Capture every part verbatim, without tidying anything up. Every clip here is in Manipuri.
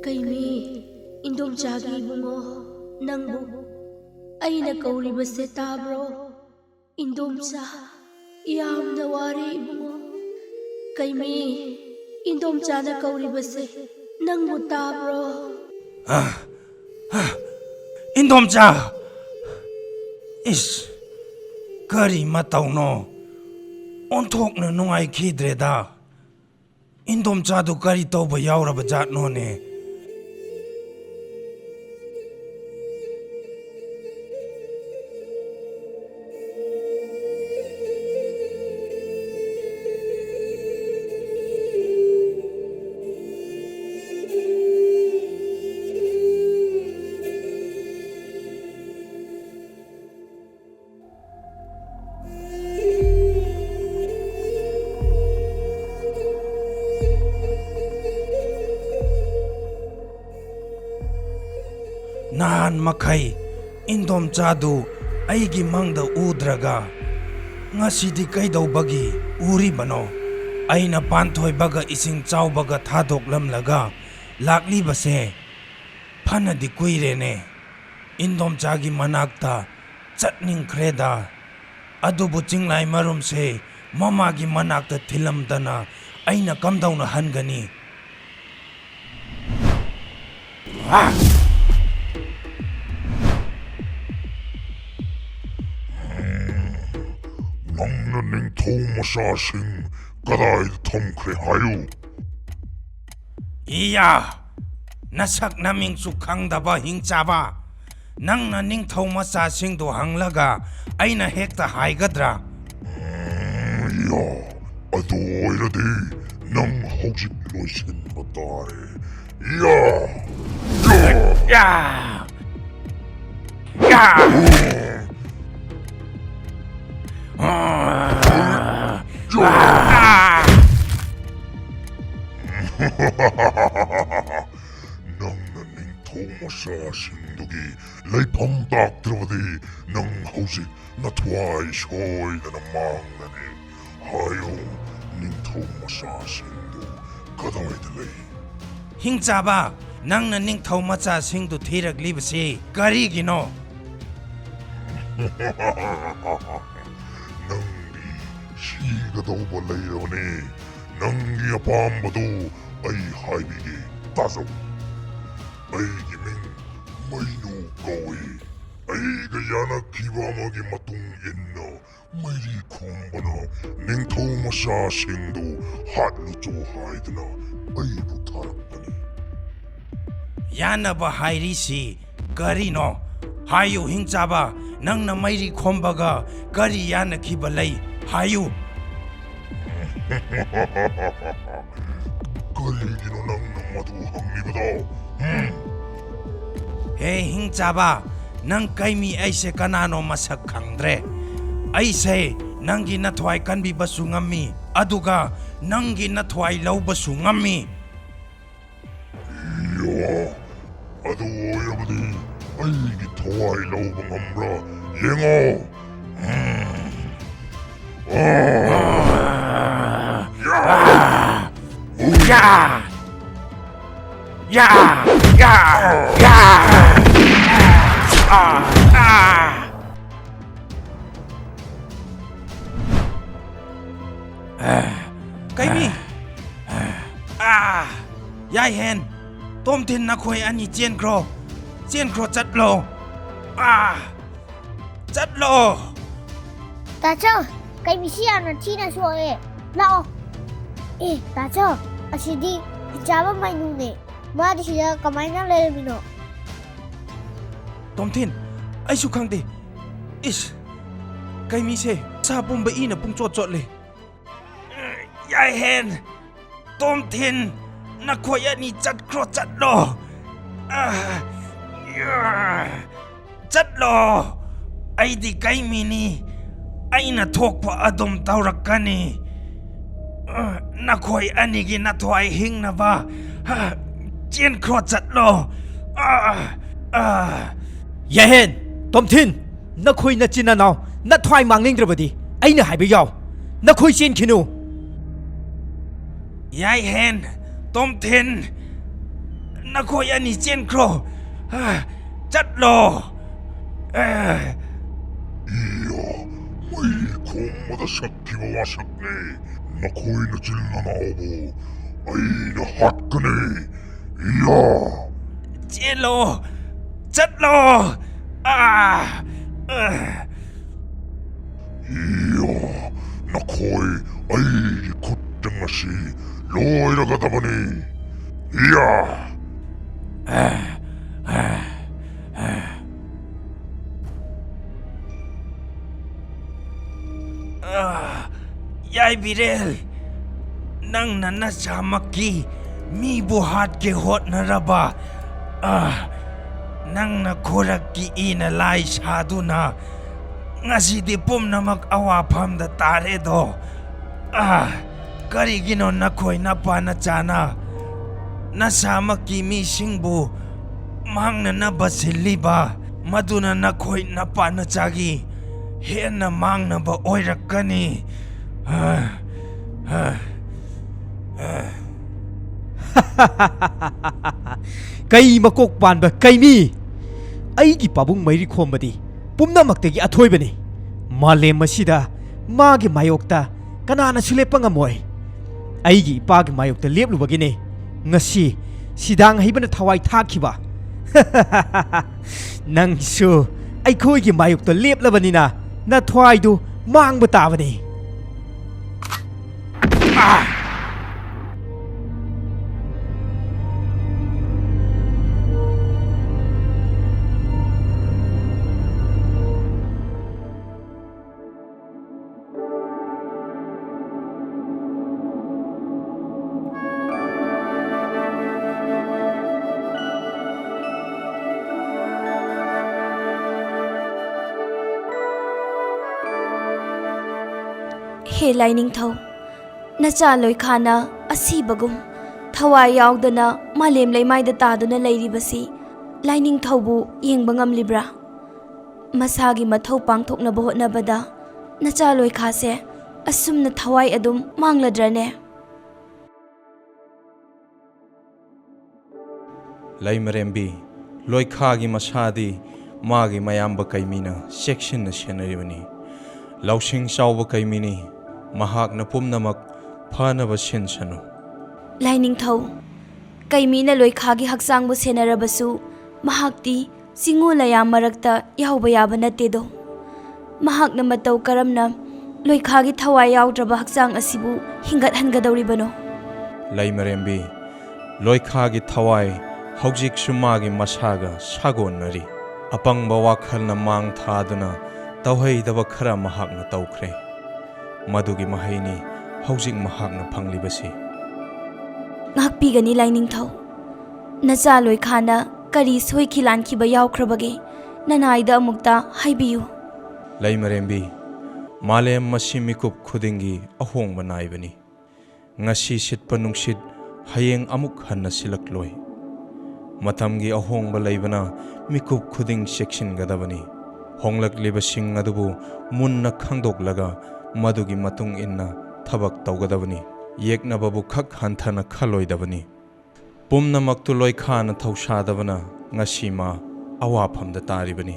ꯀꯩꯃꯤ, ꯏꯟꯗꯣꯝꯆꯥꯒꯤ ꯏꯕꯨꯡꯉꯣ, ꯅꯪꯕꯨ ꯑꯩꯅ ꯀꯧꯔꯤꯕꯁꯦ ꯇꯥꯕ꯭ꯔꯣ? ꯏꯟꯗꯣꯝꯆꯥ, ꯌꯥꯝꯅ ꯋꯥꯔꯦ ꯏꯕꯨꯡꯉꯣ꯫ ꯀꯩꯃꯤ, ꯏꯟꯗꯣꯝꯆꯥꯅ ꯀꯧꯔꯤꯕꯁꯦ ꯅꯪꯕꯨ ꯇꯥꯕ꯭ꯔꯣ? ꯏꯟꯗꯣꯝꯆꯥ! ꯏꯁ, ꯀꯔꯤ ꯃꯇꯧꯅꯣ? ꯑꯣꯟꯊꯣꯛꯅ ꯅꯨꯡꯉꯥꯏꯈꯤꯗ꯭ꯔꯦꯗ꯫ ꯏꯟꯗꯣꯝꯆꯥꯗꯨ ꯀꯔꯤ ꯇꯧꯕ ꯌꯥꯎꯔꯕ ꯖꯥꯠꯅꯣꯅꯦ? ꯅꯍꯥꯟ ꯃꯈꯩ ꯏꯟꯗꯣꯝꯆꯥꯗꯨ ꯑꯩꯒꯤ ꯃꯪꯗ ꯎꯗ꯭ꯔꯒ, ꯉꯁꯤꯗꯤ ꯀꯩꯗꯧꯕꯒꯤ ꯎꯔꯤꯕꯅꯣ? ꯑꯩꯅ ꯄꯥꯟꯊꯣꯏꯕꯒ ꯏꯁꯤꯡ ꯆꯥꯎꯕꯒ ꯊꯥꯗꯣꯛꯂꯝꯂꯒ ꯂꯥꯛꯂꯤꯕꯁꯦ ꯐꯅꯗꯤ ꯀꯨꯏꯔꯦꯅꯦ꯫ ꯏꯟꯗꯣꯝꯆꯥꯒꯤ ꯃꯅꯥꯛꯇ ꯆꯠꯅꯤꯡꯈ꯭ꯔꯦꯗ꯫ ꯑꯗꯨꯕꯨ ꯆꯤꯡꯂꯥꯏ ꯃꯔꯨꯝꯁꯦ ꯃꯃꯥꯒꯤ ꯃꯅꯥꯛꯇ ꯊꯤꯜꯂꯝꯗꯅ ꯑꯩꯅ ꯀꯝꯗꯧꯅ ꯍꯟꯒꯅꯤ? ꯅꯪꯅ ꯅꯤꯡꯊꯧ ꯃꯆꯥꯁꯤꯡ ꯀꯗꯥꯏꯗ ꯊꯝꯈ꯭ꯔꯦ ꯍꯥꯏꯌꯨ꯫ ꯏꯌꯥ! ꯅꯁꯛ ꯅꯃꯤꯡꯁꯨ ꯈꯪꯗꯕ ꯍꯤꯡꯆꯥꯕ! ꯅꯪꯅ ꯅꯤꯡꯊꯧ ꯃꯆꯥꯁꯤꯡꯗꯨ ꯍꯪꯂꯒ ꯑꯩꯅ ꯍꯦꯛꯇ ꯍꯥꯏꯒꯗ꯭ꯔꯥ? ꯏꯌꯥ! ꯑꯗꯨ ꯑꯣꯏꯔꯗꯤ ꯅꯪ ꯍꯧꯖꯤꯛ ꯂꯣꯏꯁꯤꯟꯕ ꯇꯥꯔꯦ꯫ ꯏꯌꯥ! ꯌꯥ! ꯌꯥ! ꯅꯪꯅ ꯅꯤꯡꯊꯧ ꯃꯆꯥꯁꯤꯡꯗꯨꯒꯤ ꯂꯩꯐꯝ ꯇꯥꯛꯇ꯭ꯔꯕꯗꯤ ꯅꯪ ꯍꯧꯖꯤꯛ ꯅꯊ꯭ꯋꯥꯏ ꯁꯣꯏꯗꯅ ꯃꯥꯡꯂꯅꯤ꯫ ꯍꯥꯏꯌꯨ, ꯅꯤꯡꯊꯧ ꯃꯆꯥꯁꯤꯡꯗꯨ ꯀꯗꯥꯏꯗ ꯂꯩ? ꯍꯤꯡꯆꯥꯕ! ꯅꯪꯅ ꯅꯤꯡꯊꯧ ꯃꯆꯥꯁꯤꯡꯗꯨ ꯊꯤꯔꯛꯂꯤꯕꯁꯤ ꯀꯔꯤꯒꯤꯅꯣ? ꯅꯪꯗꯤ ꯁꯤꯒꯗꯧꯕ ꯂꯩꯔꯕꯅꯤ꯫ ꯅꯪꯒꯤ ꯑꯄꯥꯝꯕꯗꯨ ꯑꯩ ꯍꯥꯏꯕꯤꯒꯦ, ꯇꯥꯖꯧ꯫ ꯑꯩꯒꯤ ꯃꯤꯡ ꯃꯩꯅꯨ ꯀꯧꯏ꯫ ꯑꯩꯒ ꯌꯥꯅꯈꯤꯕ ꯑꯃꯒꯤ ꯃꯇꯨꯡ ꯏꯟꯅ ꯃꯩꯔꯤ ꯈꯣꯝꯕꯅ ꯅꯤꯡꯊꯧ ꯃꯆꯥꯁꯤꯡꯗꯨ ꯍꯥꯠꯂꯨꯆꯣ ꯍꯥꯏꯗꯨꯅ ꯑꯩꯕꯨ ꯊꯥꯔꯛꯄꯅꯤ꯫ ꯌꯥꯅꯕ ꯍꯥꯏꯔꯤꯁꯤ ꯀꯔꯤꯅꯣ? ꯍꯥꯏꯌꯨ, ꯍꯤꯡꯆꯥꯕ, ꯅꯪꯅ ꯃꯩꯔꯤ ꯈꯣꯝꯕꯒ ꯀꯔꯤ ꯌꯥꯅꯈꯤꯕ ꯂꯩ? ꯍꯥꯏꯌꯨ꯫ ꯀꯔꯤꯒꯤꯅꯣ ꯅꯪꯅ ꯃꯗꯨ ꯍꯪꯂꯤꯕꯗꯣ? ꯍꯨꯝ? ꯍꯦ ꯍꯤꯡꯆꯥꯕ, ꯅꯪ ꯀꯩꯃꯤ, ꯑꯩꯁꯦ ꯀꯅꯥꯅꯣ ꯃꯁꯛ ꯈꯪꯗ꯭ꯔꯦ꯫ ꯑꯩꯁꯦ ꯅꯪꯒꯤ ꯅꯊ꯭ꯋꯥꯏ ꯀꯟꯕꯤꯕꯁꯨ ꯉꯝꯃꯤ, ꯑꯗꯨꯒ ꯅꯪꯒꯤ ꯅꯊ꯭ꯋꯥꯏ ꯂꯧꯕꯁꯨ ꯉꯝꯃꯤ꯫ ꯌꯥ, ꯑꯗꯨ ꯑꯣꯏꯔꯕꯗꯤ ꯑꯩꯒꯤ ꯊꯋꯥꯏ ꯂꯧꯕ ꯉꯝꯕ꯭ꯔꯥ ꯌꯦꯡꯉꯣ꯫ ꯎꯝ꯫ ꯌꯥ! ꯌꯥ! ꯌꯥ! ꯌꯥ! ꯌꯥ! ꯑꯥ! ꯑꯥ! ꯀꯩꯃꯤ? ꯑꯥ! ꯌꯥꯏꯍꯦꯟ! ꯇꯣꯝꯊꯤꯟ, ꯅꯈꯣꯏ ꯑꯅꯤ ꯆꯦꯟꯈ꯭ꯔꯣ! ꯆꯦꯟꯈ꯭ꯔꯣ, ꯆꯠꯂꯣ! ꯑꯥ! ꯆꯠꯂꯣ! ꯇꯥꯆꯧ, ꯀꯩꯃꯤꯁꯤ ꯌꯥꯝꯅ ꯊꯤꯅ ꯁꯣꯛꯑꯦ꯫ ꯂꯥꯛꯑꯣ꯫ ꯑꯦ, ꯇꯥꯆꯧ, ꯑꯁꯤꯗꯤ ꯍꯤꯡꯆꯥꯕ ꯃꯩꯅꯨꯅꯦ꯫ ꯃꯥꯗꯤ ꯁꯤꯗ ꯀꯃꯥꯏꯅ ꯂꯩꯔꯝꯃꯤꯅꯣ? ꯇꯣꯝꯊꯤꯟ, ꯑꯩꯁꯨ ꯈꯪꯗꯦ꯫ ꯏꯁ, ꯀꯩꯃꯤꯁꯦ ꯁꯥ ꯄꯨꯝꯕ ꯏꯅ ꯄꯨꯡꯆꯣꯠ ꯆꯣꯠꯂꯦ꯫ ꯌꯥꯏꯍꯦꯟ, ꯇꯣꯝꯊꯤꯟ, ꯅꯈꯣꯏ ꯑꯅꯤ ꯆꯠꯈ꯭ꯔꯣ, ꯆꯠꯂꯣ꯫ ꯑꯥ, ꯌꯥ, ꯆꯠꯂꯣ꯫ ꯑꯩꯗꯤ ꯀꯩꯃꯤꯅꯤ꯫ ꯑꯩꯅ ꯊꯣꯛꯄ ꯑꯗꯨꯝ ꯇꯧꯔꯛꯀꯅꯤ꯫ ꯑꯥ, ꯅꯈꯣꯏ ꯑꯅꯤꯒꯤ ꯅꯊ꯭ꯋꯥꯏ ꯍꯤꯡꯅꯕ, ꯑꯥ, ꯆꯦꯟꯈ꯭ꯔꯣ, ꯆꯠꯂꯣ꯫ ꯑꯥ, ꯑꯥ꯫ ꯌꯥꯏꯍꯦꯟ, ꯇꯣꯝꯊꯤꯟ, ꯅꯈꯣꯏ ꯅꯆꯤꯟ ꯅꯅꯥꯎ ꯅꯊ꯭ꯋꯥꯏ ꯃꯥꯡꯅꯤꯡꯗ꯭ꯔꯕꯗꯤ ꯑꯩꯅ ꯍꯥꯏꯕ ꯌꯥꯎ꯫ ꯅꯈꯣꯏ ꯆꯦꯟꯈꯤꯅꯨ꯫ ꯌꯥꯏꯍꯦꯟ, ꯇꯣꯝꯊꯤꯟ, ꯅꯈꯣꯏ ꯑꯅꯤ ꯆꯦꯟꯈ꯭ꯔꯣ꯫ ꯑ, ꯆꯠꯂꯣ꯫ ꯑ꯫ ꯏꯌꯥ, ꯃꯩ ꯈꯣꯡꯕꯗ ꯁꯛꯈꯤꯕ ꯋꯥꯁꯛꯅꯤ꯫ ꯅꯈꯣꯏ ꯅꯆꯤꯟ ꯅꯅꯥꯎꯕꯨ ꯑꯩꯅ ꯍꯥꯠꯀꯅꯤ꯫ ꯏꯌꯥ! ꯆꯦꯜꯂꯣ! ꯆꯠꯂꯣ! ꯑꯥ! ꯑꯥ! ꯏꯌꯥ! ꯅꯈꯣꯏ ꯑꯩꯒꯤ ꯈꯨꯠꯇ ꯉꯁꯤ ꯂꯣꯏꯔꯒꯗꯕꯅꯤ꯫ ꯏꯌꯥ! ꯑꯥ! ꯑꯥ! ꯑꯥ! ꯑꯥ! ꯌꯥꯏꯕꯤꯔꯦꯜ, ꯅꯪꯅ ꯅꯁꯥꯃꯛꯀꯤ ꯃꯤꯕꯨ ꯍꯥꯠꯀꯦ ꯍꯣꯠꯅꯔꯕ, ꯑꯥ, ꯅꯪꯅ ꯈꯣꯔꯛꯀꯤ ꯏꯅ ꯂꯥꯏ ꯁꯥꯗꯨꯅ ꯉꯁꯤꯗꯤ ꯄꯨꯝꯅꯃꯛ ꯑꯋꯥꯐꯝꯗ ꯇꯥꯔꯦꯗꯣ꯫ ꯑꯥ, ꯀꯔꯤꯒꯤꯅꯣ ꯅꯈꯣꯏ ꯅꯄꯥ ꯅꯆꯥꯅ ꯅꯁꯥꯃꯛꯀꯤ ꯃꯤꯁꯤꯡꯕꯨ ꯃꯥꯡꯅꯅꯕ ꯁꯤꯜꯂꯤꯕ? ꯃꯗꯨꯅ ꯅꯈꯣꯏ ꯅꯄꯥ ꯅꯆꯥꯒꯤ ꯍꯦꯟꯅ ꯃꯥꯡꯅꯕ ꯑꯣꯏꯔꯛꯀꯅꯤ꯫ ꯀꯩ ꯃꯀꯣꯛ ꯄꯥꯟꯕ ꯀꯩ ꯃꯤ? ꯑꯩꯒꯤ ꯄꯥꯕꯨꯡ ꯃꯩꯔꯤ ꯈꯣꯝꯕꯗꯤ ꯄꯨꯝꯅꯃꯛꯇꯒꯤ ꯑꯊꯣꯏꯕꯅꯤ꯫ ꯃꯥꯂꯦꯝ ꯑꯁꯤꯗ ꯃꯥꯒꯤ ꯃꯥꯌꯣꯛꯇ ꯀꯅꯥꯅꯁꯨ ꯂꯦꯞꯄ ꯉꯝꯃꯣꯏ꯫ ꯑꯩꯒꯤ ꯏꯄꯥꯒꯤ ꯃꯥꯌꯣꯛꯇ ꯂꯦꯞꯂꯨꯕꯒꯤꯅꯦ ꯉꯁꯤ ꯁꯤꯗꯥꯡ ꯍꯩꯕꯅ ꯊꯋꯥꯏ ꯊꯥꯈꯤꯕ꯫ ꯅꯪꯁꯨ ꯑꯩꯈꯣꯏꯒꯤ ꯃꯥꯌꯣꯛꯇ ꯂꯦꯞꯂꯕꯅꯤꯅ ꯅꯊ꯭ꯋꯥꯏꯗꯨ ꯃꯥꯡꯕ ꯇꯥꯕꯅꯤ꯫ ꯍꯦ ꯂꯥꯏꯅꯤꯡꯊꯧ, ꯅꯆꯥ ꯂꯣꯏꯈꯥꯅ ꯑꯁꯤꯕꯒꯨꯝ ꯊꯋꯥꯏ ꯌꯥꯎꯗꯅ ꯃꯥꯂꯦꯝ ꯂꯩꯃꯥꯏꯗ ꯇꯥꯗꯨꯅ ꯂꯩꯔꯤꯕꯁꯤ ꯂꯥꯏꯅꯤꯡꯊꯧꯕꯨ ꯌꯦꯡꯕ ꯉꯝꯂꯤꯕ꯭ꯔꯥ? ꯃꯁꯥꯒꯤ ꯃꯊꯧ ꯄꯥꯡꯊꯣꯛꯅꯕ ꯍꯣꯠꯅꯕꯗ ꯅꯆꯥ ꯂꯣꯏꯈꯥꯁꯦ ꯑꯁꯨꯝꯅ ꯊꯋꯥꯏ ꯑꯗꯨꯝ ꯃꯥꯡꯂꯗ꯭ꯔꯅꯦ? ꯂꯩꯃꯔꯦꯝꯕꯤ, ꯂꯣꯏꯈꯥꯒꯤ ꯃꯁꯥꯗꯤ ꯃꯥꯒꯤ ꯃꯌꯥꯝꯕ ꯀꯩꯃꯤꯅ ꯆꯦꯛꯁꯤꯟꯅ ꯁꯦꯟꯅꯔꯤꯕꯅꯤ꯫ ꯂꯧꯁꯤꯡ ꯆꯥꯎꯕ ꯀꯩꯃꯤꯅꯤ, ꯃꯍꯥꯛꯅ ꯄꯨꯝꯅꯃꯛ ꯐꯅꯕ ꯁꯤꯟꯁꯅꯨ꯫ ꯂꯥꯏꯅꯤꯡꯊꯧ, ꯀꯩꯃꯤꯅ ꯂꯣꯏꯈꯥꯒꯤ ꯍꯛꯆꯥꯡꯕꯨ ꯁꯦꯟꯅꯔꯕꯁꯨ, ꯃꯍꯥꯛꯇꯤ ꯆꯤꯡꯉꯨ ꯂꯩꯌꯥꯝ ꯃꯔꯛꯇ ꯌꯥꯎꯕ ꯌꯥꯕ ꯅꯠꯇꯦꯗꯣ꯫ ꯃꯍꯥꯛꯅ ꯃꯇꯧ ꯀꯔꯝꯅ ꯂꯣꯏꯈꯥꯒꯤ ꯊꯋꯥꯏ ꯌꯥꯎꯗ꯭ꯔꯕ ꯍꯛꯆꯥꯡ ꯑꯁꯤꯕꯨ ꯍꯤꯡꯒꯠꯍꯟꯒꯗꯧꯔꯤꯕꯅꯣ? ꯂꯩꯃꯔꯦꯝꯕꯤ, ꯂꯣꯏꯈꯥꯒꯤ ꯊꯋꯥꯏ ꯍꯧꯖꯤꯛꯁꯨ ꯃꯥꯒꯤ ꯃꯁꯥꯒ ꯁꯥꯒꯣꯟꯅꯔꯤ꯫ ꯑꯄꯪꯕ ꯋꯥꯈꯜꯅ ꯃꯥꯡ ꯊꯥꯗꯨꯅ ꯇꯧꯍꯩꯗꯕ ꯈꯔ ꯃꯍꯥꯛꯅ ꯇꯧꯈ꯭ꯔꯦ꯫ ꯃꯗꯨꯒꯤ ꯃꯍꯩꯅꯤ ꯍꯧꯖꯤꯛ ꯃꯍꯥꯛꯅ ꯐꯪꯂꯤꯕꯁꯤ꯫ ꯉꯥꯛꯄꯤꯒꯅꯤ ꯂꯥꯏꯅꯤꯡꯊꯧ꯫ ꯅꯆꯥ ꯂꯣꯏꯈꯥꯅ ꯀꯔꯤ ꯁꯣꯏꯈꯤ ꯂꯥꯟꯈꯤꯕ ꯌꯥꯎꯈ꯭ꯔꯕꯒꯦ? ꯅꯅꯥꯏꯗ ꯑꯃꯨꯛꯇ ꯍꯥꯏꯕꯤꯌꯨ꯫ ꯂꯩꯃꯔꯦꯝꯕꯤ, ꯃꯥꯂꯦꯝ ꯑꯁꯤ ꯃꯤꯀꯨꯞ ꯈꯨꯗꯤꯡꯒꯤ ꯑꯍꯣꯡꯕ ꯅꯥꯏꯕꯅꯤ꯫ ꯉꯁꯤ ꯁꯤꯠꯄ ꯅꯨꯡꯁꯤꯠ ꯍꯌꯦꯡ ꯑꯃꯨꯛ ꯍꯟꯅ ꯁꯤꯠꯂꯛꯂꯣꯏ꯫ ꯃꯇꯝꯒꯤ ꯑꯍꯣꯡꯕ ꯂꯩꯕꯅ ꯃꯤꯀꯨꯞ ꯈꯨꯗꯤꯡ ꯆꯦꯛꯁꯤꯟꯒꯗꯕꯅꯤ꯫ ꯍꯣꯡꯂꯛꯂꯤꯕꯁꯤꯡ ꯑꯗꯨꯕꯨ ꯃꯨꯟꯅ ꯈꯪꯗꯣꯛꯂꯒ ꯃꯗꯨꯒꯤ ꯃꯇꯨꯡ ꯏꯟꯅ ꯊꯕꯛ ꯇꯧꯒꯗꯕꯅꯤ꯫ ꯌꯦꯛꯅꯕꯕꯨ ꯈꯛ ꯍꯟꯊꯅ ꯈꯜꯂꯣꯏꯗꯕꯅꯤ꯫ ꯄꯨꯝꯅꯃꯛꯇꯨ ꯂꯣꯏꯈꯥꯅ ꯊꯧꯁꯥꯗꯕꯅ ꯉꯁꯤ ꯃꯥ ꯑꯋꯥꯐꯝꯗ ꯇꯥꯔꯤꯕꯅꯤ꯫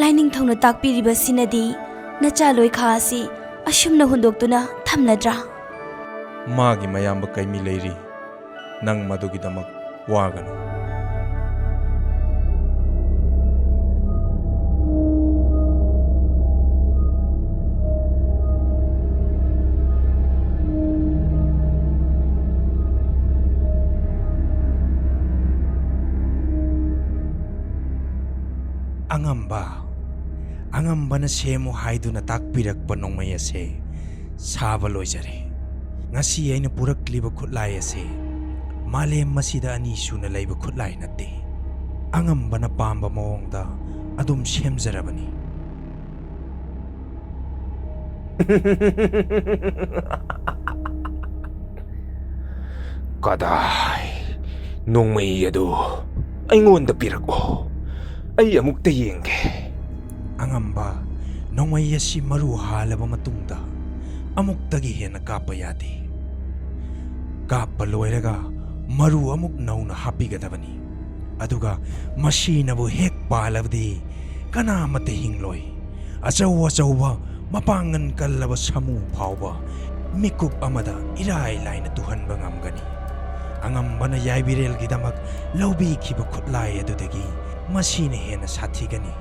ꯂꯥꯏꯅꯤꯡꯊꯧꯅ ꯇꯥꯛꯄꯤꯔꯤꯕꯁꯤꯅꯗꯤ ꯅꯆꯥ ꯂꯣꯏꯈꯥ ꯑꯁꯤ ꯑꯁꯨꯝꯅ ꯍꯨꯟꯗꯣꯛꯇꯨꯅ ꯊꯝꯂꯗ꯭ꯔꯥ? ꯃꯥꯒꯤ ꯃꯌꯥꯝꯕ ꯀꯩꯃꯤ ꯂꯩꯔꯤ꯫ ꯅꯪ ꯃꯗꯨꯒꯤꯗꯃꯛ ꯋꯥꯒꯅꯨ꯫ ꯑꯉꯝꯕ, ꯑꯉꯝꯕꯅ ꯁꯦꯝꯃꯨ ꯍꯥꯏꯗꯨꯅ ꯇꯥꯛꯄꯤꯔꯛꯄ ꯅꯣꯡꯃꯩ ꯑꯁꯦ ꯁꯥꯕ ꯂꯣꯏꯖꯔꯦ꯫ ꯉꯁꯤ ꯑꯩꯅ ꯄꯨꯔꯛꯂꯤꯕ ꯈꯨꯠꯂꯥꯏ ꯑꯁꯤ ꯃꯥꯂꯦꯝ ꯑꯁꯤꯗ ꯑꯅꯤ ꯁꯨꯅ ꯂꯩꯕ ꯈꯨꯠꯂꯥꯏ ꯅꯠꯇꯦ꯫ ꯑꯉꯝꯕꯅ ꯄꯥꯝꯕ ꯃꯑꯣꯡꯗ ꯑꯗꯨꯝ ꯁꯦꯝꯖꯔꯕꯅꯤ꯫ ꯀꯗꯥꯏ? ꯅꯣꯡꯃꯩ ꯑꯗꯨ ꯑꯩꯉꯣꯟꯗ ꯄꯤꯔꯛꯑꯣ꯫ ꯑꯩ ꯑꯃꯨꯛꯇ ꯌꯦꯡꯒꯦ꯫ ꯑꯉꯝꯕ, ꯅꯣꯡꯃꯩ ꯑꯁꯤ ꯃꯔꯨ ꯍꯥꯜꯂꯕ ꯃꯇꯨꯡꯗ ꯑꯃꯨꯛꯇꯒꯤ ꯍꯦꯟꯅ ꯀꯥꯞꯄ ꯌꯥꯗꯦ꯫ ꯀꯥꯞꯄ ꯂꯣꯏꯔꯒ ꯃꯔꯨ ꯑꯃꯨꯛ ꯅꯧꯅ ꯍꯥꯞꯄꯤꯒꯗꯕꯅꯤ꯫ ꯑꯗꯨꯒ ꯃꯁꯤꯅꯕꯨ ꯍꯦꯛ ꯄꯥꯜꯂꯕꯗꯤ ꯀꯅꯥꯃꯠꯇ ꯍꯤꯡꯂꯣꯏ꯫ ꯑꯆꯧ ꯑꯆꯧꯕ ꯃꯄꯥꯡꯒꯜ ꯀꯜꯂꯕ ꯁꯥꯃꯨ ꯐꯥꯎꯕ ꯃꯤꯀꯨꯞ ꯑꯃꯗ ꯏꯔꯥꯏ ꯂꯥꯏꯅ ꯇꯨꯍꯟꯕ ꯉꯝꯒꯅꯤ꯫ ꯑꯉꯝꯕꯅ ꯌꯥꯏꯕꯤꯔꯦꯜꯒꯤꯗꯃꯛ ꯂꯧꯕꯤꯈꯤꯕ ꯈꯨꯠꯂꯥꯏ ꯑꯗꯨꯗꯒꯤ ꯃꯁꯤꯅ ꯍꯦꯟꯅ ꯁꯥꯊꯤꯒꯅꯤ꯫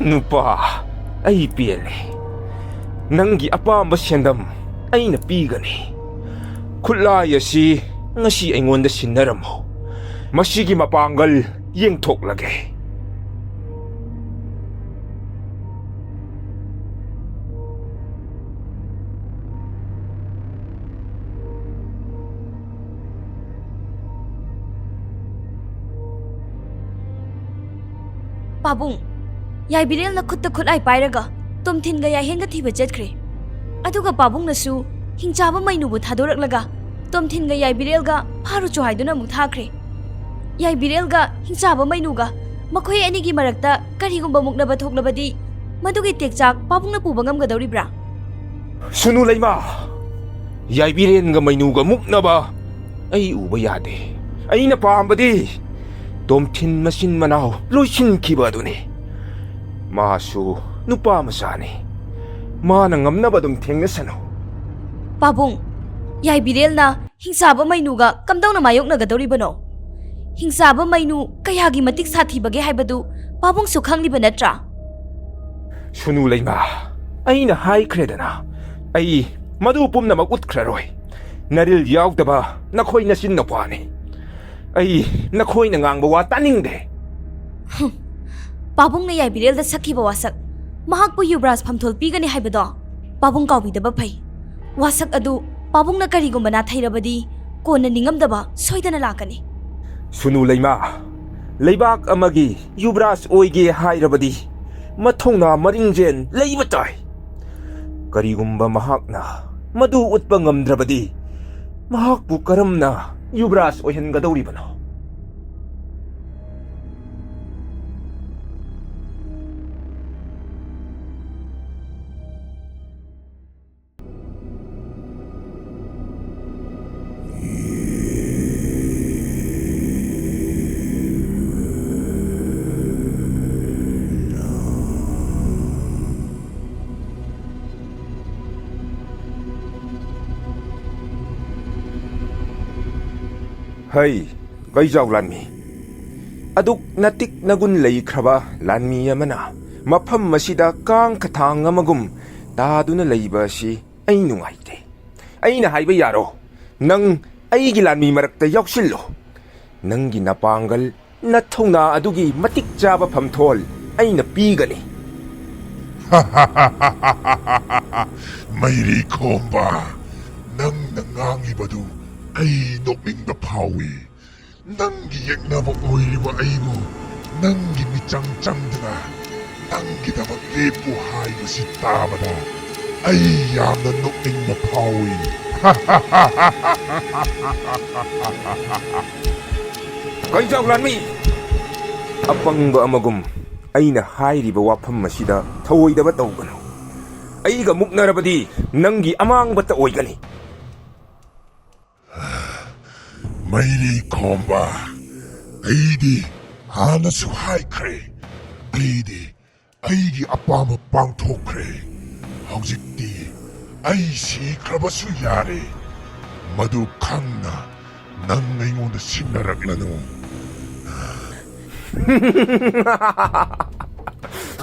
ꯅꯨꯄꯥ, ꯑꯩ ꯄꯦꯜꯂꯦ꯫ ꯅꯪꯒꯤ ꯑꯄꯥꯝꯕ ꯁꯦꯟꯗꯝ ꯑꯩꯅ ꯄꯤꯒꯅꯤ꯫ ꯈꯨꯠꯂꯥꯏ ꯑꯁꯤ ꯉꯁꯤ ꯑꯩꯉꯣꯟꯗ ꯁꯤꯟꯅꯔꯝꯃꯨ꯫ ꯃꯁꯤꯒꯤ ꯃꯄꯥꯡꯒꯜ ꯌꯦꯡꯊꯣꯛꯂꯒꯦ꯫ ꯄꯥꯕꯨꯡ, ꯌꯥꯏꯕꯤꯔꯦꯜꯅ ꯈꯨꯠꯇ ꯈꯨꯠꯂꯥꯏ ꯄꯥꯏꯔꯒ ꯇꯣꯝꯊꯤꯟꯒ ꯌꯥꯏꯍꯦꯟꯒ ꯊꯤꯕ ꯆꯠꯈ꯭ꯔꯦ꯫ ꯑꯗꯨꯒ ꯄꯥꯕꯨꯡꯅꯁꯨ ꯍꯤꯡꯆꯥꯕ ꯃꯩꯅꯨꯕꯨ ꯊꯥꯗꯣꯔꯛꯂꯒ ꯇꯣꯝꯊꯤꯟꯒ ꯌꯥꯏꯕꯤꯔꯦꯜꯒ ꯐꯥꯔꯨꯆꯣ ꯍꯥꯏꯗꯨꯅ ꯑꯃꯨꯛ ꯊꯥꯈ꯭ꯔꯦ꯫ ꯌꯥꯏꯕꯤꯔꯦꯜꯒ ꯍꯤꯡꯆꯥꯕ ꯃꯩꯅꯨꯒ ꯃꯈꯣꯏ ꯑꯅꯤꯒꯤ ꯃꯔꯛꯇ ꯀꯔꯤꯒꯨꯝꯕ ꯃꯨꯛꯅꯕ ꯊꯣꯛꯂꯕꯗꯤ ꯃꯗꯨꯒꯤ ꯇꯦꯛꯆꯥꯛ ꯄꯥꯕꯨꯡꯅ ꯄꯨꯕ ꯉꯝꯒꯗꯧꯔꯤꯕ꯭ꯔꯥ? ꯁꯨꯅꯨ ꯂꯩꯃ, ꯌꯥꯏꯕꯤꯔꯦꯟꯒ ꯃꯩꯅꯨꯒ ꯃꯨꯛꯅꯕ ꯑꯩ ꯎꯕ ꯌꯥꯗꯦ꯫ ꯑꯩꯅ ꯄꯥꯝꯕꯗꯤ ꯇꯣꯝꯊꯤꯟ ꯃꯆꯤꯟ ꯃꯅꯥꯎ ꯂꯣꯏꯁꯤꯟꯈꯤꯕ ꯑꯗꯨꯅꯤ꯫ ꯃꯥꯁꯨ ꯅꯨꯄꯥ ꯃꯆꯥꯅꯤ꯫ ꯃꯥꯅ ꯉꯝꯅꯕ ꯑꯗꯨꯝ ꯊꯦꯡꯅꯁꯅꯨ꯫ ꯄꯥꯕꯨꯡ, ꯌꯥꯏꯕꯤꯔꯦꯜꯅ ꯍꯤꯡꯆꯥꯕ ꯃꯩꯅꯨꯒ ꯀꯝꯗꯧꯅ ꯃꯥꯌꯣꯛꯅꯒꯗꯧꯔꯤꯕꯅꯣ? ꯍꯤꯡꯆꯥꯕ ꯃꯩꯅꯨ ꯀꯌꯥꯒꯤ ꯃꯇꯤꯛ ꯁꯥꯊꯤꯕꯒꯦ ꯍꯥꯏꯕꯗꯨ ꯄꯥꯕꯨꯡꯁꯨ ꯈꯪꯂꯤꯕ ꯅꯠꯇ꯭ꯔꯥ? ꯁꯨꯅꯨ ꯂꯩꯃ, ꯑꯩꯅ ꯍꯥꯏꯈ꯭ꯔꯦꯗꯅ, ꯑꯩ ꯃꯗꯨ ꯄꯨꯝꯅꯃꯛ ꯎꯠꯈ꯭ꯔꯔꯣꯏ꯫ ꯅꯔꯤꯜ ꯌꯥꯎꯗꯕ ꯅꯈꯣꯏ ꯅꯆꯤꯟ ꯅꯨꯄꯥꯅꯤ꯫ ꯑꯩ ꯅꯈꯣꯏꯅ ꯉꯥꯡꯕ ꯋꯥ ꯇꯥꯅꯤꯡꯗꯦ꯫ ꯄꯥꯕꯨꯡꯅ ꯌꯥꯏꯕꯤꯔꯦꯜꯗ ꯁꯛꯈꯤꯕ ꯋꯥꯁꯛ, ꯃꯍꯥꯛꯄꯨ ꯌꯨꯕꯔꯥꯖ ꯐꯝꯊꯣꯜ ꯄꯤꯒꯅꯤ ꯍꯥꯏꯕꯗꯣ ꯄꯥꯕꯨꯡ ꯀꯥꯎꯕꯤꯗꯕ ꯐꯩ꯫ ꯋꯥꯁꯛ ꯑꯗꯨ ꯄꯥꯕꯨꯡꯅ ꯀꯔꯤꯒꯨꯝꯕ ꯅꯥꯊꯩꯔꯕꯗꯤ ꯀꯣꯟꯅ ꯅꯤꯡꯉꯝꯗꯕ ꯁꯣꯏꯗꯅ ꯂꯥꯛꯀꯅꯤ꯫ ꯁꯨꯅꯨ ꯂꯩꯃ, ꯂꯩꯕꯥꯛ ꯑꯃꯒꯤ ꯌꯨꯕꯔꯥꯖ ꯑꯣꯏꯒꯦ ꯍꯥꯏꯔꯕꯗꯤ ꯃꯊꯧꯅꯥ ꯃꯔꯤꯡꯖꯦꯜ ꯂꯩꯕ ꯇꯥꯏ꯫ ꯀꯔꯤꯒꯨꯝꯕ ꯃꯍꯥꯛꯅ ꯃꯗꯨ ꯎꯠꯄ ꯉꯝꯗ꯭ꯔꯕꯗꯤ ꯃꯍꯥꯛꯄꯨ ꯀꯔꯝꯅ ꯌꯨꯕꯔꯥꯖ ꯑꯣꯏꯍꯟꯒꯗꯧꯔꯤꯕꯅꯣ? ꯍꯩ, ꯀꯩꯖꯥꯎ ꯂꯥꯟꯃꯤ꯫ ꯑꯗꯨꯛ ꯅꯇꯤꯛ ꯅꯒꯨꯟ ꯂꯩꯈ꯭ꯔꯕ ꯂꯥꯟꯃꯤ ꯑꯃꯅ ꯃꯐꯝ ꯑꯁꯤꯗ ꯀꯥꯡ ꯈꯊꯥꯡ ꯑꯃꯒꯨꯝ ꯇꯥꯗꯨꯅ ꯂꯩꯕ ꯑꯁꯤ ꯑꯩ ꯅꯨꯡꯉꯥꯏꯇꯦ꯫ ꯑꯩꯅ ꯍꯥꯏꯕ ꯌꯥꯔꯣ? ꯅꯪ ꯑꯩꯒꯤ ꯂꯥꯟꯃꯤ ꯃꯔꯛꯇ ꯌꯥꯎꯁꯤꯜꯂꯣ꯫ ꯅꯪꯒꯤ ꯅꯄꯥꯡꯒꯜ, ꯅꯊꯧꯅꯥ ꯑꯗꯨꯒꯤ ꯃꯇꯤꯛ ꯆꯥꯕ ꯐꯝꯊꯣꯜ ꯑꯩꯅ ꯄꯤꯒꯅꯤ꯫ ꯃꯩꯔꯤ ꯈꯣꯝꯕ, ꯅꯪꯅ ꯉꯥꯡꯂꯤꯕꯗꯨ ꯑꯩ ꯅꯣꯛꯅꯤꯡꯕ ꯐꯥꯎꯏ꯫ ꯅꯪꯒꯤ ꯌꯦꯛꯅꯕ ꯑꯣꯏꯔꯤꯕ ꯑꯩꯕꯨ ꯅꯪꯒꯤ ꯃꯤꯆꯪ ꯆꯪꯗꯅ ꯅꯪꯒꯤꯗꯃꯛ ꯂꯦꯞꯄꯨ ꯍꯥꯏꯕꯁꯤ ꯇꯥꯕꯗ ꯑꯩ ꯌꯥꯝꯅ ꯅꯣꯛꯅꯤꯡꯕ ꯐꯥꯎꯏ꯫ ꯀꯩꯖꯥꯎ ꯂꯥꯟꯃꯤ! ꯑꯄꯪꯕ ꯑꯃꯒꯨꯝ ꯑꯩꯅ ꯍꯥꯏꯔꯤꯕ ꯋꯥꯐꯝ ꯑꯁꯤꯗ ꯊꯧꯑꯣꯏꯗꯕ ꯇꯧꯒꯅꯨ꯫ ꯑꯩꯒ ꯃꯨꯛꯅꯔꯕꯗꯤ ꯅꯪꯒꯤ ꯑꯃꯥꯡꯕꯇ ꯑꯣꯏꯒꯅꯤ꯫ ꯃꯩꯔꯤ ꯈꯣꯝꯕ, ꯑꯩꯗꯤ ꯍꯥꯟꯅꯁꯨ ꯍꯥꯏꯈ꯭ꯔꯦ, ꯑꯩꯗꯤ ꯑꯩꯒꯤ ꯑꯄꯥꯝꯕ ꯄꯥꯡꯊꯣꯛꯈ꯭ꯔꯦ꯫ ꯍꯧꯖꯤꯛꯇꯤ ꯑꯩ ꯁꯤꯈ꯭ꯔꯕꯁꯨ ꯌꯥꯔꯦ꯫ ꯃꯗꯨ ꯈꯪꯅ ꯅꯪ ꯑꯩꯉꯣꯟꯗ ꯁꯤꯡꯅꯔꯛꯂꯅꯨ꯫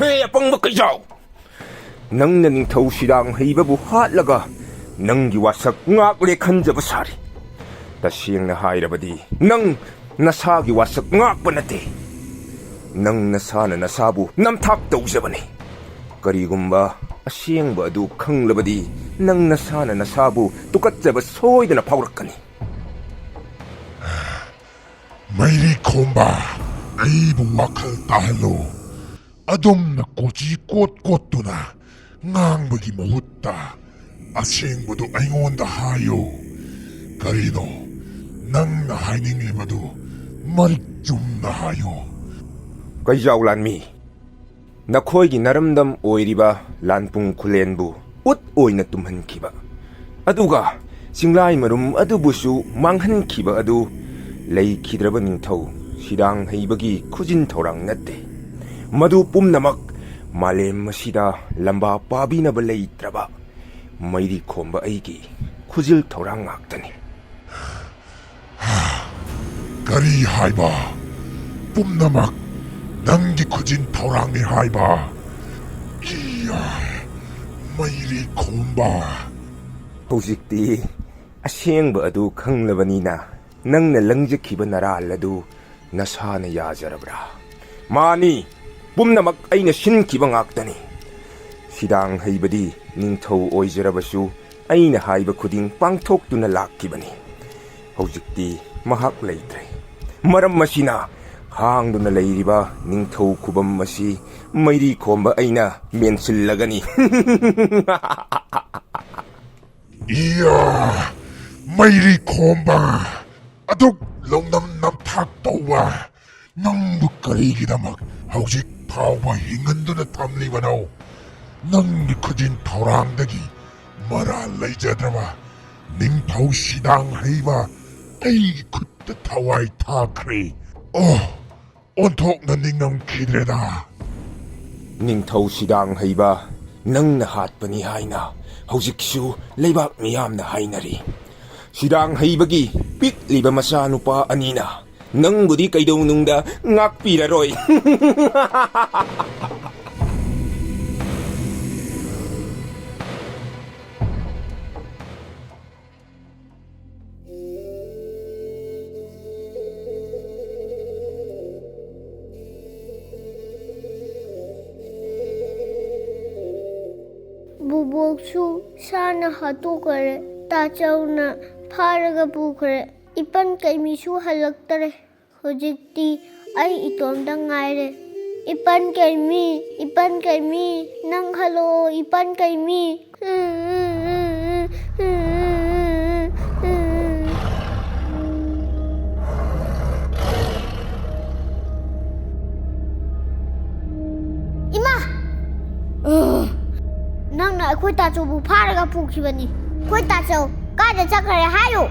ꯍꯦ ꯑꯄꯪꯕ ꯀꯩꯖꯥꯎ! ꯅꯪꯅ ꯅꯤꯡꯊꯧ ꯁꯤꯗꯥꯡ ꯍꯩꯕꯕꯨ ꯍꯥꯠꯂꯒ ꯅꯪꯒꯤ ꯋꯥꯁꯛ ꯉꯥꯛꯂꯦ ꯈꯟꯖꯕ ꯁꯥꯔꯤ꯫ ꯇꯁꯦꯡꯅ ꯍꯥꯏꯔꯕꯗꯤ ꯅꯪ ꯅꯁꯥꯒꯤ ꯋꯥꯁꯛ ꯉꯥꯛꯄ ꯅꯠꯇꯦ꯫ ꯅꯪ ꯅꯁꯥꯅ ꯅꯁꯥꯕꯨ ꯅꯝꯊꯥꯛ ꯇꯧꯖꯕꯅꯤ꯫ ꯀꯔꯤꯒꯨꯝꯕ ꯑꯁꯦꯡꯕ ꯑꯗꯨ ꯈꯪꯂꯕꯗꯤ ꯅꯪ ꯅꯁꯥꯅ ꯅꯁꯥꯕꯨ ꯇꯨꯀꯠꯆꯕ ꯁꯣꯏꯗꯅ ꯐꯥꯎꯔꯛꯀꯅꯤ꯫ ꯃꯩꯔꯤ ꯈꯣꯝꯕ, ꯑꯩꯕꯨ ꯋꯥꯈꯜ ꯇꯥꯍꯜꯂꯨ꯫ ꯑꯗꯣꯝꯅ ꯀꯣꯆꯤ ꯀꯣꯠ ꯀꯣꯠꯇꯨꯅ ꯉꯥꯡꯕꯒꯤ ꯃꯍꯨꯠꯇ ꯑꯁꯦꯡꯕꯗꯨ ꯑꯩꯉꯣꯟꯗ ꯍꯥꯏꯌꯨ꯫ ꯀꯔꯤꯅꯣ ꯅꯪꯅ ꯍꯥꯏꯅꯤꯡꯂꯤꯕꯗꯨ? ꯃꯔꯤꯛ ꯆꯨꯝꯅ ꯍꯥꯏꯌꯨ꯫ ꯀꯩꯖꯥꯎ ꯂꯥꯟꯃꯤ, ꯅꯈꯣꯏꯒꯤ ꯅꯔꯝꯗꯝ ꯑꯣꯏꯔꯤꯕ ꯂꯥꯟꯄꯨꯡ ꯈꯨꯂꯦꯟꯕꯨ ꯎꯠ ꯑꯣꯏꯅ ꯇꯨꯝꯍꯟꯈꯤꯕ, ꯑꯗꯨꯒ ꯆꯤꯡꯂꯥꯏ ꯃꯔꯨꯝ ꯑꯗꯨꯕꯨꯁꯨ ꯃꯥꯡꯍꯟꯈꯤꯕ ꯑꯗꯨ ꯂꯩꯈꯤꯗ꯭ꯔꯕ ꯅꯤꯡꯊꯧ ꯁꯤꯗꯥꯡ ꯍꯩꯕꯒꯤ ꯈꯨꯖꯤꯟ ꯊꯧꯔꯥꯡ ꯅꯠꯇꯦ꯫ ꯃꯗꯨ ꯄꯨꯝꯅꯃꯛ ꯃꯥꯂꯦꯝ ꯑꯁꯤꯗ ꯂꯝꯕꯥ ꯄꯥꯕꯤꯅꯕ ꯂꯩꯇ꯭ꯔꯕ ꯃꯩꯔꯤ ꯈꯣꯝꯕ ꯑꯩꯒꯤ ꯈꯨꯖꯤꯜ ꯊꯧꯔꯥꯡ ꯉꯥꯛꯇꯅꯤ꯫ ꯀꯔꯤ ꯍꯥꯏꯕ? ꯄꯨꯝꯅꯃꯛ ꯅꯪꯒꯤ ꯈꯨꯖꯤꯟ ꯊꯧꯔꯥꯡꯅꯤ ꯍꯥꯏꯕ? ꯏꯌꯥ! ꯃꯩꯔꯤ ꯈꯣꯝꯕ! ꯍꯧꯖꯤꯛꯇꯤ ꯑꯁꯦꯡꯕ ꯑꯗꯨ ꯈꯪꯂꯕꯅꯤꯅ, ꯅꯪꯅ ꯂꯪꯖꯈꯤꯕ ꯅꯔꯥꯜ ꯑꯗꯨ ꯅꯁꯥꯅ ꯌꯥꯖꯔꯕ꯭ꯔꯥ? ꯃꯥꯅꯤ, ꯄꯨꯝꯅꯃꯛ ꯑꯩꯅ ꯁꯤꯟꯈꯤꯕ ꯉꯥꯛꯇꯅꯤ꯫ ꯁꯤꯗꯥꯡ ꯍꯩꯕꯗꯤ ꯅꯤꯡꯊꯧ ꯑꯣꯏꯖꯔꯕꯁꯨ, ꯑꯩꯅ ꯍꯥꯏꯕ ꯈꯨꯗꯤꯡ ꯄꯥꯡꯊꯣꯛꯇꯨꯅ ꯂꯥꯛꯈꯤꯕꯅꯤ꯫ ꯍꯧꯖꯤꯛꯇꯤ ꯃꯍꯥꯛ ꯂꯩꯇ꯭ꯔꯦ꯫ ꯃꯔꯝ ꯑꯁꯤꯅ, ꯍꯥꯡꯗꯨꯅ ꯂꯩꯔꯤꯕ ꯅꯤꯡꯊꯧ ꯈꯨꯕꯝ ꯑꯁꯤ ꯃꯩꯔꯤ ꯈꯣꯝꯕ ꯑꯩꯅ ꯃꯦꯟꯁꯤꯜꯂꯒꯅꯤ꯫ ꯏꯌꯥ! ꯃꯩꯔꯤ ꯈꯣꯝꯕ! ꯑꯗꯨꯛ ꯂꯧꯅꯝ ꯅꯝꯊꯥꯛ ꯇꯧꯕ ꯅꯪꯕꯨ ꯀꯔꯤꯒꯤꯗꯃꯛ ꯍꯧꯖꯤꯛ ꯐꯥꯎꯕ ꯍꯤꯡꯍꯟꯗꯨꯅ ꯊꯝꯂꯤꯕꯅꯣ? ꯅꯪꯒꯤ ꯈꯨꯖꯤꯟ ꯊꯧꯔꯥꯡꯗꯒꯤ ꯃꯔꯥꯜ ꯂꯩꯖꯗ꯭ꯔꯕ ꯅꯤꯡꯊꯧ ꯁꯤꯗꯥꯡ ꯍꯩꯕ ꯑꯩꯒꯤ ꯈꯨꯠꯇ ꯊꯋꯥꯏ ꯊꯥꯈ꯭ꯔꯦ꯫ ꯑꯣ, ꯑꯣꯟꯊꯣꯛꯅ ꯅꯤꯡꯉꯝꯈꯤꯗ꯭ꯔꯦꯗ꯫ ꯅꯤꯡꯊꯧ ꯁꯤꯗꯥꯡ ꯍꯩꯕ, ꯅꯪꯅ ꯍꯥꯠꯄꯅꯤ ꯍꯥꯏꯅ ꯍꯧꯖꯤꯛꯁꯨ ꯂꯩꯕꯥꯛ ꯃꯤꯌꯥꯝꯅ ꯍꯥꯏꯅꯔꯤ꯫ ꯁꯤꯗꯥꯡ ꯍꯩꯕꯒꯤ ꯄꯤꯛꯂꯤꯕ ꯃꯆꯥꯅꯨꯄꯥ ꯑꯅꯤꯅ ꯅꯪꯕꯨꯗꯤ ꯀꯩꯗꯧꯅꯨꯡꯗ ꯉꯥꯛꯄꯤꯔꯔꯣꯏ꯫ ꯕꯨꯕꯣꯛꯁꯨ ꯁꯥꯅ ꯍꯥꯠꯇꯣꯛꯈ꯭ꯔꯦ, ꯇꯥꯆꯧꯅ ꯐꯥꯔꯒ ꯄꯨꯈ꯭ꯔꯦ, ꯏꯄꯟ ꯀꯩꯃꯤꯁꯨ ꯍꯜꯂꯛꯇꯔꯦ꯫ ꯍꯧꯖꯤꯛꯇꯤ ꯑꯩ ꯏꯇꯣꯝꯇ ꯉꯥꯏꯔꯦ꯫ ꯏꯄꯟ ꯀꯩꯃꯤ, ꯏꯄꯟ ꯀꯩꯃꯤ, ꯅꯪ ꯍꯜꯂꯛꯑꯣ, ꯏꯄꯟ ꯀꯩꯃꯤ꯫ ꯏꯃꯥ! ꯅꯪꯅ ꯑꯩꯈꯣꯏ ꯇꯥꯆꯧꯕꯨ ꯐꯥꯔꯒ ꯄꯨꯈꯤꯕꯅꯤ꯫ ꯑꯩꯈꯣꯏ ꯇꯥꯆꯧ ꯀꯥꯏꯗ ꯆꯠꯈ꯭ꯔꯦ ꯍꯥꯏꯌꯨ?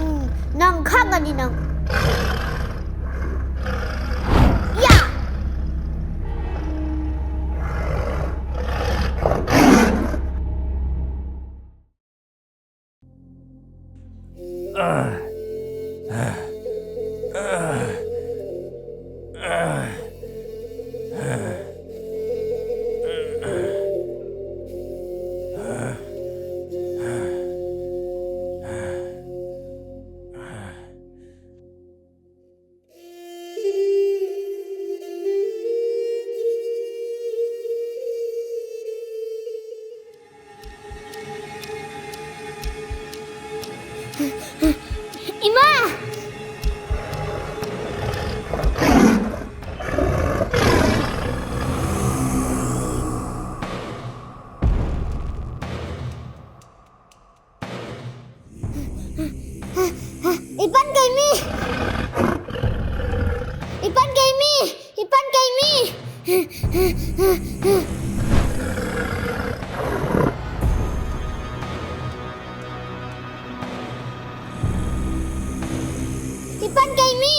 ꯎꯝ, ꯅꯪ ꯈꯪꯒꯅꯤ ꯅꯪ꯫ ꯌꯥ! ꯑ, ꯏꯄꯟ ꯀꯩꯃꯤ!